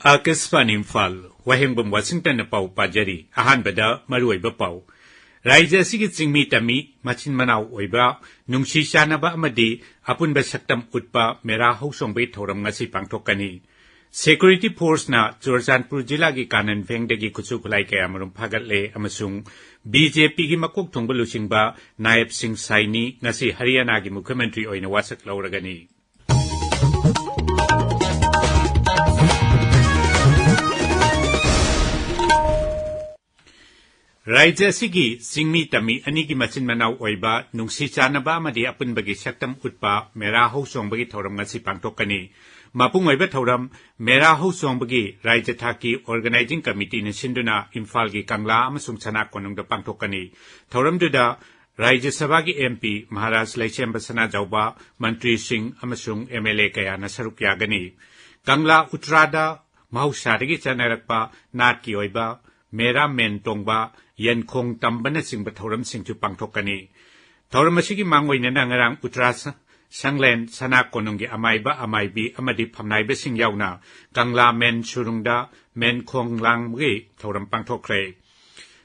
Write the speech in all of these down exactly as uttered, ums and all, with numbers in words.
ꯑꯥꯀꯥꯁꯕꯥꯅꯤ ꯏꯝꯐꯥꯜ, ꯋꯥꯍꯦꯡꯕꯝ ꯋꯥꯁꯤꯡꯇꯟꯅ ꯄꯥꯎ ꯄꯥꯖꯔꯤ꯫ ꯑꯍꯥꯟꯕꯗ ꯃꯔꯨꯑꯣꯏꯕ ꯄꯥꯎ꯫ ꯔꯥꯖ꯭ꯌ ꯑꯁꯤꯒꯤ ꯆꯤꯡꯃꯤ ꯇꯝꯃꯤ ꯃꯆꯤꯟ ꯃꯅꯥꯎ ꯑꯣꯏꯕ, ꯅꯨꯡꯁꯤ ꯆꯥꯟꯅꯕ ꯑꯃꯗꯤ ꯑꯄꯨꯟꯕ ꯁꯛꯇꯝ ꯎꯠꯄ ꯃꯦꯔꯥ ꯍꯧꯆꯣꯡꯕꯒꯤ ꯊꯧꯔꯝ ꯉꯁꯤ ꯄꯥꯡꯊꯣꯛꯀꯅꯤ꯫ ꯁꯦꯀ꯭ꯌꯨꯔꯤꯇꯤ ꯐꯣꯔꯁꯅ ꯆꯨꯔꯆꯥꯟꯄꯨꯔ ꯖꯤꯂꯥꯒꯤ ꯀꯥꯅꯟ ꯚꯦꯡꯗꯒꯤ ꯈꯨꯠꯁꯨ ꯈꯨꯠꯂꯥꯏ ꯀꯌꯥꯃꯔꯨꯝ ꯐꯥꯒꯠꯂꯦ ꯑꯃꯁꯨꯡ ꯕꯤ ꯖꯦ ꯄꯤꯒꯤ ꯃꯀꯣꯛ ꯊꯣꯡꯕ ꯂꯨꯆꯤꯡꯕ ꯅꯥꯌꯕ ꯁꯤꯡ ꯁꯥꯏꯅꯤ ꯉꯁꯤ ꯍꯔꯤꯌꯥꯅꯥꯒꯤ ꯃꯨꯈ꯭ꯌ ꯃꯟꯇ꯭ꯔꯤ ꯑꯣꯏꯅ ꯋꯥꯁꯛ ꯂꯧꯔꯒꯅꯤ꯫ ꯔꯥꯖ꯭ꯌ ꯑꯁꯤꯒꯤ ꯆꯤꯡꯃꯤ ꯇꯝꯃꯤ ꯑꯅꯤꯒꯤ ꯃꯆꯤꯟ ꯃꯅꯥꯎ ꯑꯣꯏꯕ, ꯅꯨꯡꯁꯤ ꯆꯥꯟꯅꯕ ꯑꯃꯗꯤ ꯑꯄꯨꯟꯕꯒꯤ ꯁꯛꯇꯝ ꯎꯠꯄ ꯃꯦꯔꯥ ꯍꯧꯆꯣꯡꯕꯒꯤ ꯊꯧꯔꯝ ꯉꯁꯤ ꯄꯥꯡꯊꯣꯛꯀꯅꯤ꯫ ꯃꯄꯨꯡ ꯑꯣꯏꯕ ꯊꯧꯔꯝ ꯃꯦꯔꯥ ꯍꯧꯆꯣꯡꯕꯒꯤ ꯔꯥꯖ꯭ꯌ ꯊꯥꯛꯀꯤ ꯑꯣꯔꯒꯅꯥꯏꯖꯤꯡ ꯀꯃꯤꯇꯤꯅ ꯁꯤꯟꯗꯨꯅ ꯏꯝꯐꯥꯜꯒꯤ ꯀꯪꯂꯥ ꯑꯃꯁꯨꯡ ꯁꯅꯥ ꯀꯣꯅꯨꯡꯗ ꯄꯥꯡꯊꯣꯛꯀꯅꯤ꯫ ꯊꯧꯔꯝꯗꯨꯗ ꯔꯥꯖ꯭ꯌ ꯁꯚꯥꯒꯤ ꯑꯦꯝ ꯄꯤ ꯃꯍꯥꯔꯥꯖ ꯂꯩꯁꯦꯝꯕ ꯁꯅꯥꯖꯥꯎꯕ, ꯃꯟꯇ꯭ꯔꯤꯁꯤꯡ ꯑꯃꯁꯨꯡ ꯑꯦꯝ ꯑꯦꯜ ꯑꯦ ꯀꯌꯥꯅ ꯁꯔꯨꯛ ꯌꯥꯒꯅꯤ꯫ ꯀꯪꯂꯥ ꯎꯇ꯭ꯔꯥꯗ ꯃꯍꯧꯁꯥꯗꯒꯤ ꯆꯠꯅꯔꯛꯄ ꯅꯥꯠꯀꯤ ꯑꯣꯏꯕ ꯃꯦꯔꯥ ꯃꯦꯟ ꯇꯣꯡꯕ, ꯌꯦꯟꯈꯣꯡ ꯇꯝꯕꯅꯆꯤꯡꯕ ꯊꯧꯔꯝꯁꯤꯡꯁꯨ ꯄꯥꯡꯊꯣꯛꯀꯅꯤ꯫ ꯊꯧꯔꯝ ꯑꯁꯤꯒꯤ ꯃꯥꯡꯑꯣꯏꯅꯅ ꯉꯔꯥꯡ ꯎꯇ꯭ꯔꯥ ꯁ-, ꯁꯪꯂꯦꯟ, ꯁꯅꯥ ꯀꯣꯅꯨꯡꯒꯤ ꯑꯃꯥꯏꯕ ꯑꯃꯥꯏꯕꯤ ꯑꯃꯗꯤ ꯐꯝꯅꯥꯏꯕꯁꯤꯡ ꯌꯥꯎꯅ ꯀꯪꯂꯥ ꯃꯦꯟ ꯁꯨꯔꯨꯡꯗ ꯃꯦꯟ ꯈꯣꯡ ꯂꯥꯡꯕꯒꯤ ꯊꯧꯔꯝ ꯄꯥꯡꯊꯣꯛꯈ꯭ꯔꯦ꯫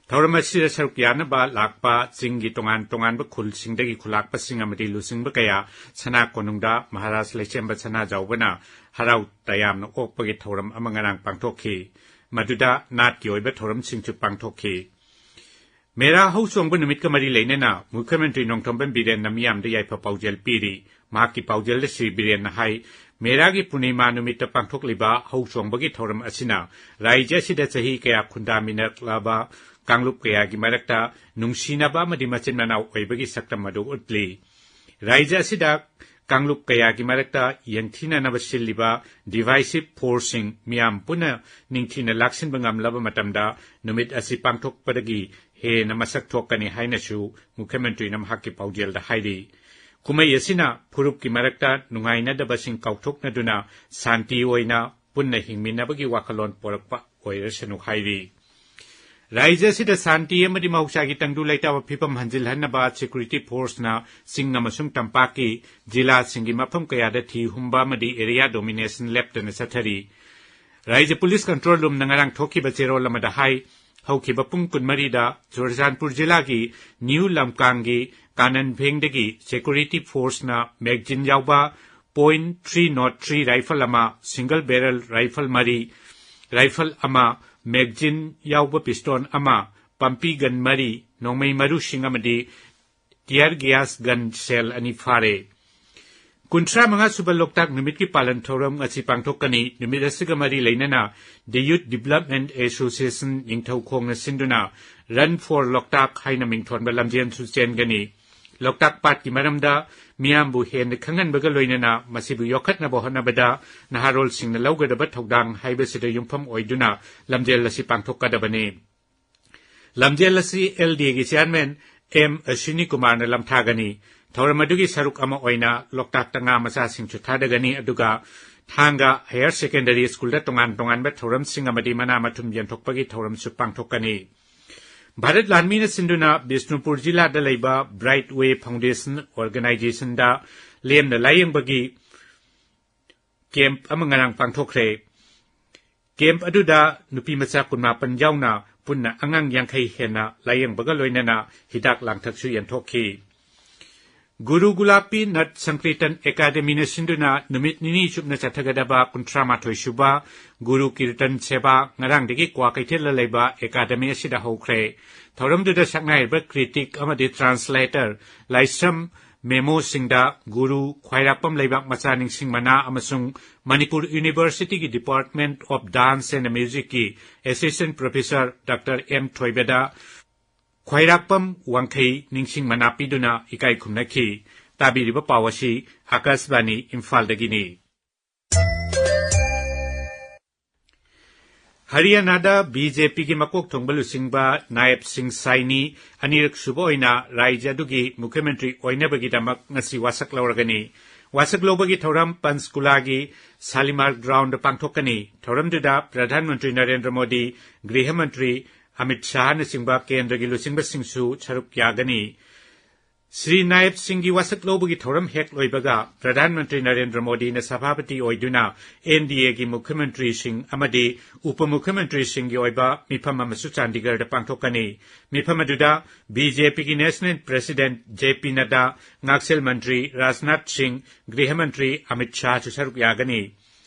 ꯊꯧꯔꯝ ꯑꯁꯤꯗ ꯁꯔꯨꯛ ꯌꯥꯅꯕ ꯂꯥꯛꯄ ꯆꯤꯡꯒꯤ ꯇꯣꯉꯥꯟ ꯇꯣꯉꯥꯟꯕ ꯈꯨꯜꯁꯤꯡꯗꯒꯤ ꯈꯨꯂꯥꯛꯄꯁꯤꯡ ꯑꯃꯗꯤ ꯂꯨꯆꯤꯡꯕ ꯀꯌꯥ ꯁꯅꯥ ꯀꯣꯅꯨꯡꯗ ꯃꯍꯥꯔꯥꯖ ꯂꯩꯁꯦꯝꯕ ꯁꯅꯥꯖꯥꯎꯕꯅ ꯍꯔꯥꯎ ꯇꯌꯥꯝꯅ ꯑꯣꯛꯄꯒꯤ ꯊꯧꯔꯝ ꯑꯃ ꯉꯔꯥꯡ ꯄꯥꯡꯊꯣꯛꯈꯤ꯫ ꯃꯗꯨꯗ ꯅꯥꯠꯀꯤ ꯑꯣꯏꯕ ꯊꯧꯔꯝꯁꯤꯡꯁꯨ ꯄꯥꯡꯊꯣꯛꯈꯤ꯫ ꯃꯦꯔꯥ ꯍꯧꯆꯣꯡꯕ ꯅꯨꯃꯤꯠꯀ ꯃꯔꯤ ꯂꯩꯅꯅ ꯃꯨꯈ꯭ꯌ ꯃꯟꯇ꯭ꯔꯤ ꯅꯣꯡꯊꯣꯝꯕꯝ ꯕꯤꯔꯦꯟꯅ ꯃꯤꯌꯥꯝꯗ ꯌꯥꯏꯐ ꯄꯥꯎꯖꯦꯜ ꯄꯤꯔꯤ꯫ ꯃꯍꯥꯛꯀꯤ ꯄꯥꯎꯖꯦꯜꯗ ꯁ꯭ꯔꯤ ꯕꯤꯔꯦꯟꯅ ꯍꯥꯏ, ꯃꯦꯔꯥꯒꯤ ꯄꯨꯔꯅꯤꯃꯥ ꯅꯨꯃꯤꯠꯇ ꯄꯥꯡꯊꯣꯛꯂꯤꯕ ꯍꯧꯆꯣꯡꯕꯒꯤ ꯊꯧꯔꯝ ꯑꯁꯤꯅ ꯔꯥꯖ꯭ꯌ ꯑꯁꯤꯗ ꯆꯍꯤ ꯀꯌꯥ ꯈꯨꯟꯗꯥꯃꯤꯟꯅꯔꯛꯂꯕ ꯀꯥꯡꯂꯨꯞ ꯀꯌꯥꯒꯤ ꯃꯔꯛꯇ ꯅꯨꯡꯁꯤꯅꯕ ꯑꯃꯗꯤ ꯃꯆꯤꯟ ꯃꯅꯥꯎ ꯑꯣꯏꯕꯒꯤ ꯁꯛꯇꯝ ꯑꯗꯨ ꯎꯠꯂꯤ꯫ ꯔꯥꯖ꯭ꯌ ꯑꯁꯤꯗ ꯀꯥꯡꯂꯨꯞ ꯀꯌꯥꯒꯤ ꯃꯔꯛꯇ ꯌꯦꯡꯊꯤꯅꯅꯕ ꯁꯤꯜꯂꯤꯕ divisive forceꯁꯤꯡ ꯃꯤꯌꯥꯝ ꯄꯨꯟꯅ ꯅꯤꯡꯊꯤꯅ ꯂꯥꯛꯁꯤꯟꯕ ꯉꯝꯂꯕ ꯃꯇꯝꯗ ꯅꯨꯃꯤꯠ ꯑꯁꯤ ꯄꯥꯡꯊꯣꯛꯄꯗꯒꯤ ꯍꯦꯟꯅ ꯃꯁꯛ ꯊꯣꯛꯀꯅꯤ ꯍꯥꯏꯅꯁꯨ ꯃꯨꯈ꯭ꯌ ꯃꯟꯇ꯭ꯔꯤꯅ ꯃꯍꯥꯛꯀꯤ ꯄꯥꯎꯖꯦꯜꯗ ꯍꯥꯏꯔꯤ꯫ ꯀꯨꯝꯍꯩ ꯑꯁꯤꯅ ꯐꯨꯔꯨꯞꯀꯤ ꯃꯔꯛꯇ ꯅꯨꯡꯉꯥꯏꯅꯗꯕꯁꯤꯡ ꯀꯥꯎꯊꯣꯛꯅꯗꯨꯅ ꯁꯥꯟꯇꯤ ꯑꯣꯏꯅ ꯄꯨꯟꯅ ꯍꯤꯡꯃꯤꯟꯅꯕꯒꯤ ꯋꯥꯈꯜꯂꯣꯟ ꯄꯣꯔꯛꯄ ꯑꯣꯏꯔꯁꯅꯨ ꯍꯥꯏꯔꯤ꯫ ꯔꯥꯖ꯭ꯌ ꯑꯁꯤꯗ ꯁꯥꯟꯇꯤ ꯑꯃꯗꯤ ꯃꯍꯧꯁꯥꯒꯤ ꯇꯪꯗꯨ ꯂꯩꯇꯥꯕ ꯐꯤꯕꯝ ꯍꯟꯖꯤꯜꯍꯟꯅꯕ ꯁꯦꯀ꯭ꯌꯨꯔꯤꯇꯤ ꯐꯣꯔꯁꯅ ꯆꯤꯡ ꯑꯃꯁꯨꯡ ꯇꯝꯄꯥꯛꯀꯤ ꯖꯤꯂꯥꯁꯤꯡꯒꯤ ꯃꯐꯝ ꯀꯌꯥꯗ ꯊꯤ ꯍꯨꯝꯕ ꯑꯃꯗꯤ area domination ꯂꯦꯞꯇꯅ ꯆꯠꯊꯔꯤ꯫ ꯔꯥꯏꯖ꯭ꯌ ꯄꯨꯂꯤꯁ ꯀꯟꯇ꯭ꯔꯣꯜ ꯔꯨꯝꯅ ꯉꯔꯥꯡ ꯊꯣꯛꯈꯤꯕ ꯆꯦꯔꯣꯜ ꯑꯃꯗ ꯍꯥꯏ, ꯍꯧꯈꯤꯕ ꯄꯨꯡ ꯀꯨꯟꯃꯔꯤꯗ ꯆꯨꯔꯆꯥꯟꯄꯨꯔ ꯖꯤꯂꯥꯒꯤ ꯅ꯭ꯌꯨ ꯂꯝꯀꯥꯡꯒꯤ ꯀꯥꯅꯟ ꯚꯦꯡꯗꯒꯤ ꯁꯦꯀ꯭ꯌꯨꯔꯤꯇꯤ ꯐꯣꯔꯁꯅ ꯃꯦꯒꯖꯤꯟ ꯌꯥꯎꯕ point three not three rifle ꯑꯃ, ꯁꯤꯡꯒꯜ ꯕꯦꯔꯦꯜ ꯔꯥꯏꯐꯜ ꯃꯔꯤ, ꯔꯥꯏꯐꯜ ꯑꯃ, ꯃꯦꯒꯖꯤꯟ ꯌꯥꯎꯕ ꯄꯤꯁꯇꯣꯟ ꯑꯃ, ꯄꯝꯄꯤ ꯒꯟ ꯃꯔꯤ, ꯅꯣꯡꯃꯩ ꯃꯔꯨꯁꯤꯡ ꯑꯃꯗꯤ ꯇꯤꯌꯔ ꯒ꯭ꯌꯥꯁ ꯒꯟ ꯁꯦꯜ ꯑꯅꯤ ꯐꯥꯔꯦ꯫ ꯀꯨꯟꯊ꯭ꯔꯥ ꯃꯉꯥ ꯁꯨꯕ ꯂꯣꯛꯇꯥꯛ ꯅꯨꯃꯤꯠꯀꯤ ꯄꯥꯂꯟ ꯊꯧꯔꯝ ꯉꯁꯤ ꯄꯥꯡꯊꯣꯛꯀꯅꯤ꯫ ꯅꯨꯃꯤꯠ ꯑꯁꯤꯒ ꯃꯔꯤ ꯂꯩꯅꯅ The Youth Development Association ꯅꯤꯡꯊꯧꯈꯣꯡꯅ ꯁꯤꯟꯗꯨꯅ Run for Loktak ꯍꯥꯏꯅ ꯃꯤꯡꯊꯣꯟꯕ ꯂꯝꯖꯦꯜꯁꯨ ꯆꯦꯟꯒꯅꯤ꯫ ꯂꯣꯛꯇꯥꯛ ꯄꯥꯠꯀꯤ ꯃꯔꯝꯗ ꯃꯤꯌꯥꯝꯕꯨ ꯍꯦꯟꯅ ꯈꯪꯍꯟꯕꯒ ꯂꯣꯏꯅꯅ ꯃꯁꯤꯕꯨ ꯌꯣꯛꯈꯠꯅꯕ ꯍꯣꯠꯅꯕꯗ ꯅꯍꯥꯔꯣꯜꯁꯤꯡꯅ ꯂꯧꯒꯗꯕ ꯊꯧꯗꯥꯡ ꯍꯥꯏꯕꯁꯤꯗ ꯌꯨꯝꯐꯝ ꯑꯣꯏꯗꯨꯅ ꯂꯝꯖꯦꯜ ꯑꯁꯤ ꯄꯥꯡꯊꯣꯛꯀꯗꯕꯅꯤ꯫ ꯂꯝꯖꯦꯜ ꯑꯁꯤ ꯑꯦꯜ ꯗꯤ ꯑꯦꯒꯤ ꯆꯤꯌꯥꯔꯃꯦꯟ ꯑꯦꯝ ꯑꯁ꯭ꯋꯤꯅꯤ ꯀꯨꯃꯥꯔꯅ ꯂꯝꯊꯥꯒꯅꯤ꯫ ꯊꯧꯔꯝ ꯑꯗꯨꯒꯤ ꯁꯔꯨꯛ ꯑꯃ ꯑꯣꯏꯅ ꯂꯣꯛꯇꯥꯛꯇ ꯉꯥ ꯃꯆꯥꯁꯤꯡꯁꯨ ꯊꯥꯗꯒꯅꯤ, ꯑꯗꯨꯒ ꯊꯥꯡꯒ ꯍꯥꯌꯔ ꯁꯦꯀꯦꯟꯗꯔꯤ ꯁ꯭ꯀꯨꯜꯗ ꯇꯣꯉꯥꯟ ꯇꯣꯉꯥꯟꯕ ꯊꯧꯔꯝꯁꯤꯡ ꯑꯃꯗꯤ ꯃꯅꯥ ꯃꯊꯨꯝ ꯌꯦꯟꯊꯣꯛꯄꯒꯤ ꯊꯧꯔꯝꯁꯨ ꯄꯥꯡꯊꯣꯛꯀꯅꯤ꯫ ꯚꯥꯔꯠ ꯂꯥꯟꯃꯤꯅ ꯁꯤꯟꯗꯨꯅ ꯕꯤꯁꯅꯨꯄꯨꯔ ꯖꯤꯂꯥꯗ ꯂꯩꯕ ꯕ꯭ꯔꯥꯏꯠ ꯋꯦ ꯐꯥꯎꯟꯗꯦꯁꯟ ꯑꯣꯔꯒꯅꯥꯏꯖꯦꯁꯟꯗ ꯂꯦꯝꯅ ꯂꯥꯌꯦꯡꯕꯒꯤ ꯀꯦꯝꯞ ꯑꯃ ꯉꯔꯥꯡ ꯄꯥꯡꯊꯣꯛꯈ꯭ꯔꯦ꯫ ꯀꯦꯝꯞ ꯑꯗꯨꯗ ꯅꯨꯄꯤ ꯃꯆꯥ ꯀꯨꯟꯃꯥꯄꯟ ꯌꯥꯎꯅ ꯄꯨꯟꯅ ꯑꯉꯥꯡ ꯌꯥꯡꯈꯩ ꯍꯦꯟꯅ ꯂꯥꯌꯦꯡꯕꯒ ꯂꯣꯏꯅꯅ ꯍꯤꯗꯥꯛ ꯂꯥꯡꯊꯛꯁꯨ ꯌꯦꯟꯊꯣꯛꯈꯤ꯫ ꯒꯨꯔꯨ ꯒꯨꯂꯥꯄꯤ ꯅꯠ ꯁꯪꯀ꯭ꯔꯤꯇꯟ ꯑꯦꯀꯥꯗꯃꯤꯅ ꯁꯤꯟꯗꯨꯅ ꯅꯨꯃꯤꯠ ꯅꯤꯅꯤ ꯆꯨꯞꯅ ꯆꯠꯊꯒꯗꯕ ꯀꯨꯟꯊ꯭ꯔꯥ ꯃꯥꯊꯣꯏ ꯁꯨꯕ ꯒꯨꯔꯨ ꯀꯤꯔꯇꯟ ꯁꯦꯕꯥ ꯉꯔꯥꯡꯗꯒꯤ ꯀ꯭ꯋꯥꯀꯩꯊꯦꯜꯗ ꯂꯩꯕ ꯑꯦꯀꯥꯗꯃꯤ ꯑꯁꯤꯗ ꯍꯧꯈ꯭ꯔꯦ꯫ ꯊꯧꯔꯝꯗꯨꯗ ꯁꯛꯅꯥꯏꯔꯕ ꯀ꯭ꯔꯤꯇꯤꯛ ꯑꯃꯗꯤ ꯇ꯭ꯔꯥꯟꯁꯂꯦꯇꯔ ꯂꯥꯏꯁ꯭ꯔꯝ ꯃꯦꯃꯣꯁꯤꯡꯗ ꯒꯨꯔꯨ ꯈ꯭ꯋꯥꯏꯔꯥꯛꯄꯝ ꯂꯩꯕꯥꯛ ꯃꯆꯥ ꯅꯤꯡꯁꯤꯡ ꯃꯅꯥ ꯑꯃꯁꯨꯡ ꯃꯅꯤꯄꯨꯔ ꯌꯨꯅꯤꯚꯔꯁꯤꯇꯤꯒꯤ ꯗꯤꯄꯥꯔꯠꯃꯦꯟꯠ ꯑꯣꯐ ꯗꯥꯟꯁ ꯑꯦꯟ ꯃ꯭ꯌꯨꯖꯤꯛꯀꯤ ꯑꯦꯁꯤꯁ꯭ꯇꯦꯟꯠ ꯄ꯭ꯔꯣꯐꯦꯁꯔ ꯗꯥꯛꯇꯔ ꯑꯦꯝ ꯊꯣꯏꯕꯗ ꯈ꯭ꯋꯥꯏꯔꯥꯛꯄꯝ ꯋꯥꯡꯈꯩ ꯅꯤꯡꯁꯤꯡ ꯃꯅꯥ ꯄꯤꯗꯨꯅ ꯏꯀꯥꯏ ꯈꯨꯝꯅꯈꯤ꯫ ꯇꯥꯕꯤꯔꯤꯕ ꯄꯥꯎ ꯑꯁꯤ ꯑꯥꯀꯥꯁꯕꯥꯅꯤ ꯏꯝꯐꯥꯜꯗꯒꯤꯅꯤ꯫ ꯍꯔꯤꯌꯥꯅꯥꯗ ꯕꯤ ꯖꯦ ꯄꯤꯒꯤ ꯃꯀꯣꯛ ꯊꯣꯡꯕ ꯂꯨꯆꯤꯡꯕ ꯅꯥꯌꯕ ꯁꯤꯡ ꯁꯥꯏꯅꯤ ꯑꯅꯤꯔꯛ ꯁꯨꯕ ꯑꯣꯏꯅ ꯔꯥꯏꯖ꯭ꯌ ꯑꯗꯨꯒꯤ ꯃꯨꯈ꯭ꯌ ꯃꯟꯇ꯭ꯔꯤ ꯑꯣꯏꯅꯕꯒꯤꯗꯃꯛ ꯉꯁꯤ ꯋꯥꯁꯛ ꯂꯧꯔꯒꯅꯤ꯫ ꯋꯥꯁꯛ ꯂꯧꯕꯒꯤ ꯊꯧꯔꯝ ꯄꯟꯆꯀꯨꯂꯥꯒꯤ ꯁꯥꯂꯤꯃꯥꯔ ꯒ꯭ꯔꯥꯎꯟꯗ ꯄꯥꯡꯊꯣꯛꯀꯅꯤ꯫ ꯊꯧꯔꯝꯗꯨꯗ ꯄ꯭ꯔꯙꯥꯟ ꯃꯟꯇ꯭ꯔꯤ ꯅꯔꯦꯟꯗ꯭ꯔ ꯃꯣꯗꯤ, ꯒ꯭ꯔꯤꯍ ꯃꯟꯇ꯭ꯔꯤ ꯑꯃꯤꯠ ꯁꯥꯍꯅꯆꯤꯡꯕ ꯀꯦꯟꯗ꯭ꯔꯒꯤ ꯂꯨꯆꯤꯡꯕꯁꯤꯡꯁꯨ ꯁꯔꯨꯛ ꯌꯥꯒꯅꯤ꯫ ꯁ꯭ꯔꯤ ꯅꯥꯌꯕꯁꯤꯡꯒꯤ ꯋꯥꯁꯛ ꯂꯧꯕꯒꯤ ꯊꯧꯔꯝ ꯍꯦꯛ ꯂꯣꯏꯕꯒ ꯄ꯭ꯔꯙꯥꯟ ꯃꯟꯇ꯭ꯔꯤ ꯅꯔꯦꯟꯗ꯭ꯔ ꯃꯣꯗꯤꯅ ꯁꯚꯥꯄꯇꯤ ꯑꯣꯏꯗꯨꯅ ꯑꯦꯟ ꯗꯤ ꯑꯦꯒꯤ ꯃꯨꯈ꯭ꯌ ꯃꯟꯇ꯭ꯔꯤꯁꯤꯡ ꯑꯃꯗꯤ ꯎꯄ ꯃꯨꯈ꯭ꯌ ꯃꯟꯇ꯭ꯔꯤꯁꯤꯡꯒꯤ ꯑꯣꯏꯕ ꯃꯤꯐꯝ ꯑꯃꯁꯨ ꯆꯥꯟꯗꯤꯒꯔꯗ ꯄꯥꯡꯊꯣꯛꯀꯅꯤ꯫ ꯃꯤꯐꯝ ꯑꯗꯨꯗ ꯕꯤ ꯖꯦ ꯄꯤꯒꯤ ꯅꯦꯁꯅꯦꯜ ꯄ꯭ꯔꯦꯁꯤꯗꯦꯟꯠ ꯖꯦ ꯄꯤ ꯅꯗꯥ, ꯉꯥꯛꯁꯦꯜ ꯃꯟꯇ꯭ꯔꯤ ꯔꯥꯖꯅꯥꯊ ꯁꯤꯡ, ꯒ꯭ꯔꯤꯍ ꯃꯟꯇ꯭ꯔꯤ ꯑꯃꯤꯠ ꯁꯥꯍꯁꯨ ꯁꯔꯨꯛ ꯌꯥꯒꯅꯤ꯫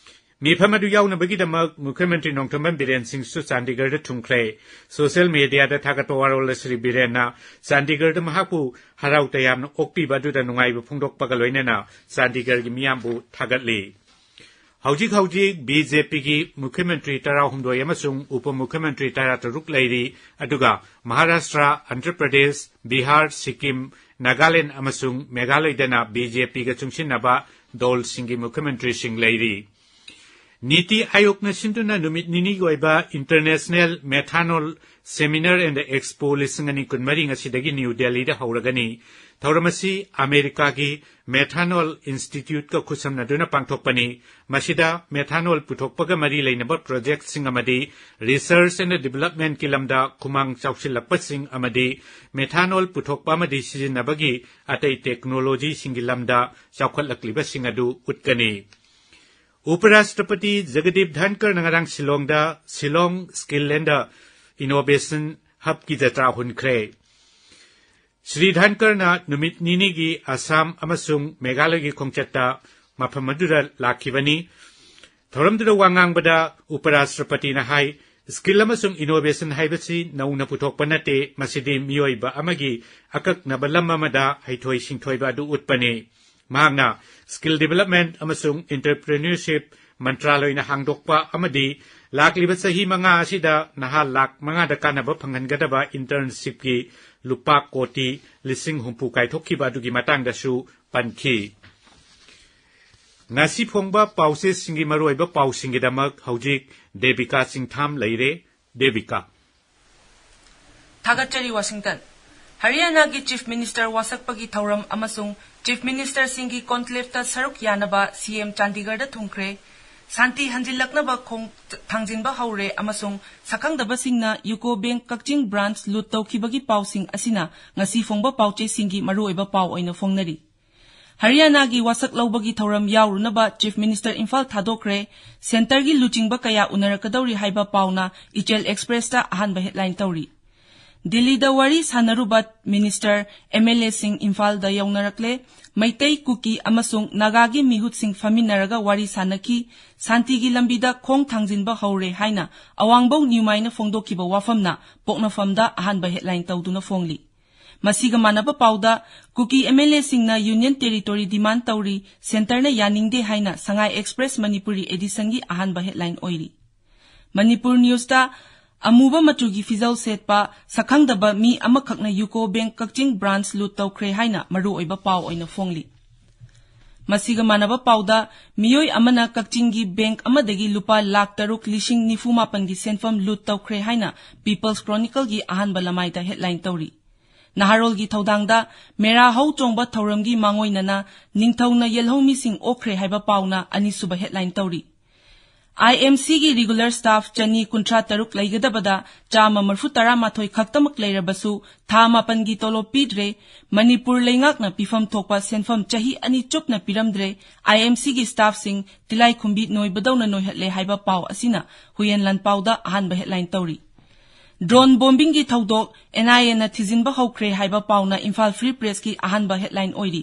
ꯃꯤꯐꯝ ꯑꯗꯨ ꯌꯥꯎꯅꯕꯒꯤꯗꯃꯛ ꯃꯨꯈ꯭ꯌ ꯃꯟꯇ꯭ꯔꯤ ꯅꯣꯡꯊꯣꯝꯕꯝ ꯕꯤꯔꯦꯟ ꯁꯤꯡꯁꯨ ꯆꯥꯟꯗꯤꯒꯔꯗ ꯊꯨꯡꯈ꯭ꯔꯦ꯫ ꯁꯣꯁꯤꯌꯦꯜ ꯃꯦꯗꯤꯌꯥꯗ ꯊꯥꯒꯠꯄ ꯋꯥꯔꯣꯜꯗ ꯁ꯭ꯔꯤ ꯕꯤꯔꯦꯟꯅ ꯆꯥꯟꯗꯤꯒꯔꯗ ꯃꯍꯥꯛꯄꯨ ꯍꯔꯥꯎ ꯇꯌꯥꯝꯅ ꯑꯣꯛꯄꯤꯕ ꯑꯗꯨꯗ ꯅꯨꯡꯉꯥꯏꯕ ꯐꯣꯡꯗꯣꯛꯄꯒ ꯂꯣꯏꯅꯅ ꯆꯥꯟꯗꯤꯒꯔꯒꯤ ꯃꯤꯌꯥꯝꯕꯨ ꯊꯥꯒꯠꯂꯤ꯫ ꯍꯧꯖꯤꯛ ꯍꯧꯖꯤꯛ ꯕꯤ ꯖꯦ ꯄꯤꯒꯤ ꯃꯨꯈ꯭ꯌ ꯃꯟꯇ꯭ꯔꯤ ꯇꯔꯥꯍꯨꯝꯗꯣꯏ ꯑꯃꯁꯨꯡ ꯎꯄ ꯃꯨꯈ꯭ꯌ ꯃꯟꯇ꯭ꯔꯤ ꯇꯔꯥꯇꯔꯨꯛ ꯂꯩꯔꯤ, ꯑꯗꯨꯒ ꯃꯍꯥꯔꯥꯁꯇ꯭ꯔ, ꯑꯟꯙ꯭ꯔ ꯄ꯭ꯔꯗꯦꯁ, ꯕꯤꯍꯥꯔ, ꯁꯤꯛꯀꯤꯝ, ꯅꯥꯒꯥꯂꯦꯟꯗ ꯑꯃꯁꯨꯡ ꯃꯦꯘꯥꯂꯌꯗꯅ ꯕꯤ ꯖꯦ ꯄꯤꯒ ꯆꯨꯡꯁꯤꯟꯅꯕ ꯗꯣꯜꯁꯤꯡꯒꯤ ꯃꯨꯈ꯭ꯌ ꯃꯟꯇ꯭ꯔꯤꯁꯤꯡ ꯂꯩꯔꯤ꯫ ꯅꯤꯇꯤ ꯑꯥꯌꯣꯒꯅ ꯁꯤꯟꯗꯨꯅ ꯅꯨꯃꯤꯠ ꯅꯤꯅꯤꯒꯤ ꯑꯣꯏꯕ International Methanol Seminar and Expo ꯂꯤꯁꯤꯡ ꯑꯅꯤ ꯀꯨꯟꯃꯔꯤ ꯉꯁꯤꯗꯒꯤ ꯅ꯭ꯌꯨ ꯗꯦꯜꯂꯤꯗ ꯍꯧꯔꯒꯅꯤ꯫ ꯊꯧꯔꯝ ꯑꯁꯤ ꯑꯃꯦꯔꯤꯀꯥꯒꯤ ꯃꯦꯊꯥꯅꯣꯜ ꯏꯟꯁꯇꯤꯇ꯭ꯌꯨꯠꯀ ꯈꯨꯠꯁꯝꯅꯗꯨꯅ ꯄꯥꯡꯊꯣꯛꯄꯅꯤ꯫ ꯃꯁꯤꯗ ꯃꯦꯊꯥꯅꯣꯜ ꯄꯨꯊꯣꯛꯄꯒ ꯃꯔꯤ ꯂꯩꯅꯕ ꯄ꯭ꯔꯣꯖꯦꯛꯠꯁꯤꯡ ꯑꯃꯗꯤ ꯔꯤꯁꯔꯆ ꯑꯦꯟ ꯗꯤꯕꯦꯂꯞꯃꯦꯟꯠꯀꯤ ꯂꯝꯗ ꯈꯨꯃꯥꯡ ꯆꯥꯎꯁꯤꯜꯂꯛꯄꯁꯤꯡ ꯑꯃꯗꯤ ꯃꯦꯊꯥꯅꯣꯜ ꯄꯨꯊꯣꯛꯄ ꯑꯃꯗꯤ ꯁꯤꯖꯤꯟꯅꯕꯒꯤ ꯑꯇꯩ ꯇꯦꯛꯅꯣꯂꯣꯖꯤꯁꯤꯡꯒꯤ ꯂꯝꯗ ꯆꯥꯎꯈꯠꯂꯛꯂꯤꯕꯁꯤꯡ ꯑꯗꯨ ꯎꯠꯀꯅꯤ꯫ ꯎꯄ ꯔꯥꯁꯇ꯭ꯔꯄꯇꯤ ꯖꯒꯗꯤꯞ ꯙꯟꯀꯔꯅ ꯉꯔꯥꯡ ꯁꯤꯂꯣꯡꯗ Shillong Skill and Innovation Hubꯀꯤ ꯖꯇ꯭ꯔꯥ ꯍꯨꯟꯈ꯭ꯔꯦ꯫ ꯁ꯭ꯔꯤ ꯙꯟꯀꯔꯅ ꯅꯨꯃꯤꯠ ꯅꯤꯅꯤꯒꯤ ꯑꯁꯥꯝ ꯑꯃꯁꯨꯡ ꯃꯦꯘꯥꯂꯌꯒꯤ ꯈꯣꯡꯆꯠꯇ ꯃꯐꯝ ꯑꯗꯨꯗ ꯂꯥꯛꯈꯤꯕꯅꯤ꯫ ꯊꯧꯔꯝꯗꯨꯗ ꯋꯥ ꯉꯥꯡꯕꯗ ꯎꯄ ꯔꯥꯁꯇ꯭ꯔꯄꯇꯤꯅ ꯍꯥꯏ, ꯁ꯭ꯀꯤꯜ ꯑꯃꯁꯨꯡ ꯏꯅꯣꯚꯦꯁꯟ ꯍꯥꯏꯕꯁꯤ ꯅꯧꯅ ꯄꯨꯊꯣꯛꯄ ꯅꯠꯇꯦ, ꯃꯁꯤꯗꯤ ꯃꯤꯑꯣꯏꯕ ꯑꯃꯒꯤ ꯑꯀꯛꯅꯕ ꯂꯝ ꯑꯃꯗ ꯍꯩꯊꯣꯏ ꯁꯤꯡꯊꯣꯏꯕ ꯑꯗꯨ ꯎꯠꯄꯅꯤ꯫ ꯃꯍꯥꯛꯅ ꯁ꯭ꯀꯤꯜ ꯗꯤꯕꯦꯂꯞꯃꯦꯟꯠ ꯑꯃꯁꯨꯡ ꯑꯦꯟꯇꯔꯄ꯭ꯔꯦꯅꯔꯁꯤꯞ ꯃꯟꯇ꯭ꯔꯥꯂꯣꯏꯅ ꯍꯥꯡꯗꯣꯛꯄ ꯑꯃꯗꯤ ꯂꯥꯛꯂꯤꯕ ꯆꯍꯤ ꯃꯉꯥ ꯑꯁꯤꯗ ꯅꯍꯥ ꯂꯥꯈ ꯃꯉꯥꯗ ꯀꯥꯟꯅꯕ ꯐꯪꯍꯟꯒꯗꯕ ꯏꯟꯇꯔꯟꯁꯤꯞꯀꯤ ꯂꯨꯄꯥ ꯀꯣꯇꯤ ꯂꯤꯁꯤꯡ ꯍꯨꯝꯐꯨ ꯀꯥꯏꯊꯣꯛꯈꯤꯕ ꯑꯗꯨꯒꯤ ꯃꯇꯥꯡꯗꯁꯨ ꯄꯟꯈꯤ꯫ ꯉꯁꯤ ꯐꯣꯡꯕ ꯄꯥꯎꯆꯦꯁꯤꯡꯒꯤ ꯃꯔꯨꯑꯣꯏꯕ ꯄꯥꯎꯁꯤꯡꯒꯤꯗꯃꯛ ꯍꯧꯖꯤꯛ ꯗꯦꯕꯤꯀꯥ ꯆꯤꯡꯊꯥꯝ ꯂꯩꯔꯦ꯫ ꯗꯦꯕꯤꯀꯥ꯫ ꯊꯥꯒꯠꯆꯔꯤ, ꯋꯥꯁꯤꯡꯇꯟ꯫ ꯍꯔꯤꯌꯥꯅꯥꯒꯤ ꯆꯤꯐ ꯃꯤꯅꯤꯁꯇꯔ ꯋꯥꯁꯛꯄꯒꯤ ꯊꯧꯔꯝ ꯑꯃꯁꯨꯡ ꯆꯤꯐ ꯃꯤꯅꯤꯁꯇꯔꯁꯤꯡꯒꯤ ꯀꯣꯟꯀ꯭ꯂꯦꯕꯇ ꯁꯔꯨꯛ ꯌꯥꯅꯕ ꯁꯤ ꯑꯦꯝ ꯆꯥꯟꯗꯤꯒꯔꯗ ꯊꯨꯡꯈ꯭ꯔꯦ꯫ ꯁꯥꯟꯇꯤ ꯍꯟꯖꯤꯜꯂꯛꯅꯕ ꯈꯣꯡ ꯊꯥꯡꯖꯤꯟꯕ ꯍꯧꯔꯦ ꯑꯃꯁꯨꯡ ꯁꯛꯈꯪꯗꯕꯁꯤꯡꯅ ꯌꯨꯀꯣ ꯕꯦꯡꯛ ꯀꯛꯆꯤꯡ ꯕ꯭ꯔꯥꯟꯆ ꯂꯨꯠ ꯇꯧꯈꯤꯕꯒꯤ ꯄꯥꯎꯁꯤꯡ ꯑꯁꯤꯅ ꯉꯁꯤ ꯐꯣꯡꯕ ꯄꯥꯎꯆꯦꯁꯤꯡꯒꯤ ꯃꯔꯨꯑꯣꯏꯕ ꯄꯥꯎ ꯑꯣꯏꯅ ꯐꯣꯡꯅꯔꯤ꯫ ꯍꯔꯤꯌꯥꯅꯥꯒꯤ ꯋꯥꯁꯛ ꯂꯧꯕꯒꯤ ꯊꯧꯔꯝ ꯌꯥꯎꯔꯨꯅꯕ ꯆꯤꯐ ꯃꯤꯅꯤꯁꯇꯔ ꯏꯝꯐꯥꯜ ꯊꯥꯗꯣꯛꯈ꯭ꯔꯦ꯫ ꯁꯦꯟꯇꯔꯒꯤ ꯂꯨꯆꯤꯡꯕ ꯀꯌꯥ ꯎꯅꯔꯛꯀꯗꯧꯔꯤ ꯍꯥꯏꯕ ꯄꯥꯎꯅ ꯏꯆꯦꯜ ꯑꯦꯛꯁꯄ꯭ꯔꯦꯁꯇ ꯑꯍꯥꯟꯕ ꯍꯦꯗꯂꯥꯏꯟ ꯇꯧꯔꯤ꯫ ꯗꯤꯜꯂꯤꯗ ꯋꯥꯔꯤ ꯁꯥꯟꯅꯔꯨꯕ ꯃꯤꯅꯤꯁꯇꯔ, ꯑꯦꯝ ꯑꯦꯜ ꯑꯦꯁꯤꯡ ꯏꯝꯐꯥꯜꯗ ꯌꯧꯅꯔꯛꯂꯦ꯫ ꯃꯩꯇꯩ, ꯀꯨꯀꯤ ꯑꯃꯁꯨꯡ ꯅꯥꯒꯥꯒꯤ ꯃꯤꯍꯨꯠꯁꯤꯡ ꯐꯝꯃꯤꯟꯅꯔꯒ ꯋꯥꯔꯤ ꯁꯥꯟꯅꯈꯤ꯫ ꯁꯥꯟꯇꯤꯒꯤ ꯂꯝꯕꯤꯗ ꯈꯣꯡ ꯊꯥꯡꯖꯤꯟꯕ ꯍꯧꯔꯦ ꯍꯥꯏꯅ ꯑꯋꯥꯡꯕꯧ ꯅ꯭ꯌꯨꯃꯥꯏꯅ ꯐꯣꯡꯗꯣꯛꯈꯤꯕ ꯋꯥꯐꯝꯅ ꯄꯣꯛꯅꯐꯝꯗ ꯑꯍꯥꯟꯕ ꯍꯦꯗꯂꯥꯏꯟ ꯇꯧꯗꯨꯅ ꯐꯣꯡꯂꯤ꯫ ꯃꯁꯤꯒ ꯃꯥꯟꯅꯕ ꯄꯥꯎꯗ ꯀꯨꯀꯤ ꯑꯦꯝ ꯑꯦꯜ ꯑꯦꯁꯤꯡꯅ ꯌꯨꯅꯤꯌꯟ ꯇꯦꯔꯤꯇꯣꯔꯤ ꯗꯤꯃꯥꯟ ꯇꯧꯔꯤ, ꯁꯦꯟꯇꯔꯅ ꯌꯥꯅꯤꯡꯗꯦ ꯍꯥꯏꯅ ꯁꯉꯥꯏ ꯑꯦꯛꯁꯄ꯭ꯔꯦꯁ ꯃꯅꯤꯄꯨꯔꯤ ꯑꯦꯗꯤꯁꯟꯒꯤ ꯑꯍꯥꯟꯕ ꯍꯦꯗꯂꯥꯏꯟ ꯑꯣꯏꯔꯤ꯫ ꯃꯅꯤꯄꯨꯔ ꯅ꯭ꯌꯨꯁꯇ ꯑꯃꯨꯕ ꯃꯆꯨꯒꯤ ꯐꯤꯖꯧ ꯁꯦꯠꯄ ꯁꯛꯈꯪꯗꯕ ꯃꯤ ꯑꯃꯈꯛꯅ ꯌꯨꯀꯣ ꯕꯦꯡꯛ ꯀꯛꯆꯤꯡ ꯕ꯭ꯔꯥꯟꯆ ꯂꯨꯠ ꯇꯧꯈ꯭ꯔꯦ ꯍꯥꯏꯅ ꯃꯔꯨꯑꯣꯏꯕ ꯄꯥꯎ ꯑꯣꯏꯅ ꯐꯣꯡꯂꯤ꯫ ꯃꯁꯤꯒ ꯃꯥꯟꯅꯕ ꯄꯥꯎꯗ ꯃꯤꯑꯣꯏ ꯑꯃꯅ ꯀꯛꯆꯤꯡꯒꯤ ꯕꯦꯡꯛ ꯑꯃꯗꯒꯤ ꯂꯨꯄꯥ ꯂꯥꯈ ꯇꯔꯨꯛ ꯂꯤꯁꯤꯡ ꯅꯤꯐꯨ ꯃꯥꯄꯟꯒꯤ ꯁꯦꯟꯐꯝ ꯂꯨꯠ ꯇꯧꯈ꯭ꯔꯦ ꯍꯥꯏꯅ ꯄꯤꯄꯜꯁ ꯀ꯭ꯔꯣꯅꯤꯀꯜꯒꯤ ꯑꯍꯥꯟꯕ ꯂꯃꯥꯏꯗ ꯍꯦꯗꯂꯥꯏꯟ ꯇꯧꯔꯤ꯫ ꯅꯍꯥꯔꯣꯜꯒꯤ ꯊꯧꯗꯥꯡꯗ ꯃꯦꯔꯥ ꯍꯧ ꯆꯣꯡꯕ ꯊꯧꯔꯝꯒꯤ ꯃꯥꯡꯑꯣꯏꯅꯅ ꯅꯤꯡꯊꯧꯅ ꯌꯦꯜꯍꯧꯃꯤꯁꯤꯡ ꯑꯣꯛꯈ꯭ꯔꯦ ꯍꯥꯏꯕ ꯄꯥꯎꯅ ꯑꯅꯤꯁꯨꯕ ꯍꯦꯗꯂꯥꯏꯟ ꯇꯧꯔꯤ꯫ ꯑꯥꯏ ꯑꯦꯝ ꯁꯤꯒꯤ ꯔꯤꯒꯨꯂꯔ ꯁ꯭ꯇꯥꯐ ꯆꯅꯤ ꯀꯨꯟꯊ꯭ꯔꯥ ꯇꯔꯨꯛ ꯂꯩꯒꯗꯕꯗ ꯆꯥꯝꯃ ꯃꯔꯤꯐꯨ ꯇꯔꯥꯃꯥꯊꯣꯏ ꯈꯛꯇꯃꯛ ꯂꯩꯔꯕꯁꯨ ꯊꯥ ꯃꯥꯄꯟꯒꯤ ꯇꯣꯂꯣꯞ ꯄꯤꯗ꯭ꯔꯦ꯫ ꯃꯅꯤꯄꯨꯔ ꯂꯩꯉꯥꯛꯅ ꯄꯤꯐꯝ ꯊꯣꯛꯄ ꯁꯦꯟꯐꯝ ꯆꯍꯤ ꯑꯅꯤ ꯆꯨꯞꯅ ꯄꯤꯔꯝꯗ꯭ꯔꯦ꯫ ꯑꯥꯏ ꯑꯦꯝ ꯁꯤꯒꯤ ꯁ꯭ꯇꯥꯐꯁꯤꯡ ꯇꯤꯂꯥꯏꯈꯨꯝꯕꯤ ꯅꯣꯏꯕꯗꯧꯅ ꯅꯣꯏꯍꯠꯂꯦ ꯍꯥꯏꯕ ꯄꯥꯎ ꯑꯁꯤꯅ ꯍꯨꯏꯌꯦꯟ ꯂꯥꯟꯄꯥꯎꯗ ꯑꯍꯥꯟꯕ ꯍꯦꯗꯂꯥꯏꯟ ꯇꯧꯔꯤ꯫ ꯗ꯭ꯔꯣꯟ ꯕꯣꯝꯕꯤꯡꯒꯤ ꯊꯧꯗꯣꯛ ꯑꯦꯟ ꯑꯥꯏ ꯑꯦꯅ ꯊꯤꯖꯤꯟꯕ ꯍꯧꯈ꯭ꯔꯦ ꯍꯥꯏꯕ ꯄꯥꯎꯅ ꯏꯝꯐꯥꯜ ꯐ꯭ꯔꯤ ꯄ꯭ꯔꯦꯁꯀꯤ ꯑꯍꯥꯟꯕ ꯍꯦꯗꯂꯥꯏꯟ ꯑꯣꯏꯔꯤ꯫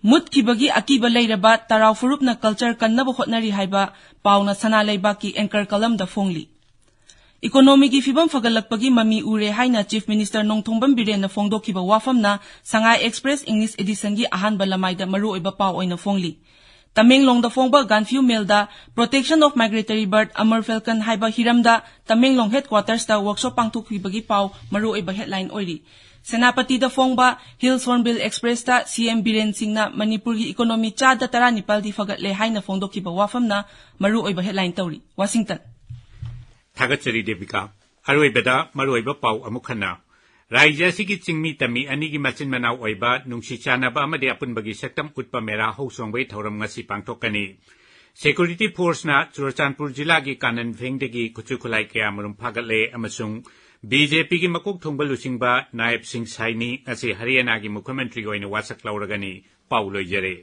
ꯃꯨꯠꯈꯤꯕꯒꯤ ꯑꯀꯤꯕ ꯂꯩꯔꯕ ꯇꯔꯥꯎ ꯐꯨꯔꯨꯞꯅ ꯀꯜꯆꯔ ꯀꯟꯅꯕ ꯍꯣꯠꯅꯔꯤ ꯍꯥꯏꯕ ꯄꯥꯎꯅ ꯁꯅꯥ ꯂꯩꯕꯥꯛꯀꯤ ꯑꯦꯡꯀꯔ ꯀꯂꯝꯗ ꯐꯣꯡꯂꯤ꯫ ꯏꯀꯣꯅꯣꯃꯤꯒꯤ ꯐꯤꯕꯝ ꯐꯒꯠꯂꯛꯄꯒꯤ ꯃꯃꯤ ꯎꯔꯦ ꯍꯥꯏꯅ ꯆꯤꯐ ꯃꯤꯅꯤꯁꯇꯔ ꯅꯣꯡꯊꯣꯝꯕꯝ ꯕꯤꯔꯦꯟꯅ ꯐꯣꯡꯗꯣꯛꯈꯤꯕ ꯋꯥꯐꯝꯅ ꯁꯉꯥꯏ ꯑꯦꯛꯁꯄ꯭ꯔꯦꯁ ꯏꯪꯂꯤꯁ ꯑꯦꯗꯤꯁꯟꯒꯤ ꯑꯍꯥꯟꯕ ꯂꯃꯥꯏꯗ ꯃꯔꯨꯑꯣꯏꯕ ꯄꯥꯎ ꯑꯣꯏꯅ ꯐꯣꯡꯂꯤ꯫ ꯇꯃꯦꯡꯂꯣꯡꯗ ꯐꯣꯡꯕ ꯒꯥꯟꯐ꯭ꯌꯨ ꯃꯦꯜꯗ Protection of Migratory Bird, Amur Falcon ꯍꯥꯏꯕ ꯍꯤꯔꯝꯗ ꯇꯃꯦꯡꯂꯣꯡ ꯍꯦꯗꯀ꯭ꯋꯥꯇꯔꯁꯇ ꯋꯔꯛꯁꯣꯞ ꯄꯥꯡꯊꯣꯛꯈꯤꯕꯒꯤ ꯄꯥꯎ ꯃꯔꯨꯑꯣꯏꯕ ꯍꯦꯗꯂꯥꯏꯟ ꯑꯣꯏꯔꯤ꯫ ꯁꯦꯅꯥꯄꯇꯤꯗ ꯐꯣꯡꯕ ꯍꯤꯜꯁ ꯍꯣꯔꯟꯕꯤꯜ ꯑꯦꯛꯁꯄ꯭ꯔꯦꯁꯇ ꯁꯤ ꯑꯦꯝ ꯕꯤꯔꯦꯟ ꯁꯤꯡꯅ ꯃꯅꯤꯄꯨꯔꯒꯤ ꯏꯀꯣꯅꯣꯃꯤ ꯆꯥꯗ ꯇꯔꯥꯅꯤꯄꯥꯜꯗꯤ ꯐꯒꯠꯂꯦ ꯍꯥꯏꯅ ꯐꯣꯡꯗꯣꯛꯈꯤꯕ ꯋꯥꯐꯝꯅ ꯃꯔꯨꯑꯣꯏꯕ ꯍꯦꯗꯂꯥꯏꯟ ꯇꯧꯔꯤ꯫ ꯋꯥꯁꯤꯡꯇꯟ꯫ ꯊꯥꯒꯠꯆꯔꯤ ꯗꯦꯕꯤꯀꯥ꯫ ꯑꯔꯣꯏꯕꯗ ꯃꯔꯨꯑꯣꯏꯕ ꯄꯥꯎ ꯑꯃꯨꯛ ꯍꯟꯅ꯫ ꯔꯥꯖ꯭ꯌ ꯑꯁꯤꯒꯤ ꯆꯤꯡꯃꯤ ꯇꯝꯃꯤ ꯑꯅꯤꯒꯤ ꯃꯆꯤꯟ ꯃꯅꯥꯎ ꯑꯣꯏꯕ ꯅꯨꯡꯁꯤ ꯆꯥꯟꯅꯕ ꯑꯃꯗꯤ ꯑꯄꯨꯟꯕꯒꯤ ꯁꯛꯇꯝ ꯎꯠꯄ ꯃꯦꯔꯥ ꯍꯧ ꯆꯣꯡꯕꯒꯤ ꯊꯧꯔꯝ ꯉꯁꯤ ꯄꯥꯡꯊꯣꯛꯀꯅꯤ꯫ ꯁꯦꯀ꯭ꯌꯨꯔꯤꯇꯤ ꯐꯣꯔꯁꯅ ꯆꯨꯔꯆꯥꯟꯄꯨꯔ ꯖꯤꯂꯥꯒꯤ ꯀꯥꯅꯟ ꯚꯦꯡꯗꯒꯤ ꯈꯨꯠꯁꯨ ꯈꯨꯠꯂꯥꯏ ꯀꯌꯥꯃꯔꯨꯝ ꯐꯥꯒꯠꯂꯦ ꯑꯃꯁꯨꯡ ꯕꯤ ꯖꯦ ꯄꯤꯒꯤ ꯃꯀꯣꯛ ꯊꯣꯡꯕ ꯂꯨꯆꯤꯡꯕ ꯅꯥꯌꯕ ꯁꯤꯡ ꯁꯥꯏꯅꯤ ꯑꯁꯤ ꯍꯔꯤꯌꯥꯅꯥꯒꯤ ꯃꯨꯈ꯭ꯌ ꯃꯟꯇ꯭ꯔꯤꯒꯤ ꯑꯣꯏꯅ ꯋꯥꯁꯛ ꯂꯧꯔꯒꯅꯤ꯫ ꯄꯥꯎ ꯂꯣꯏꯖꯔꯦ꯫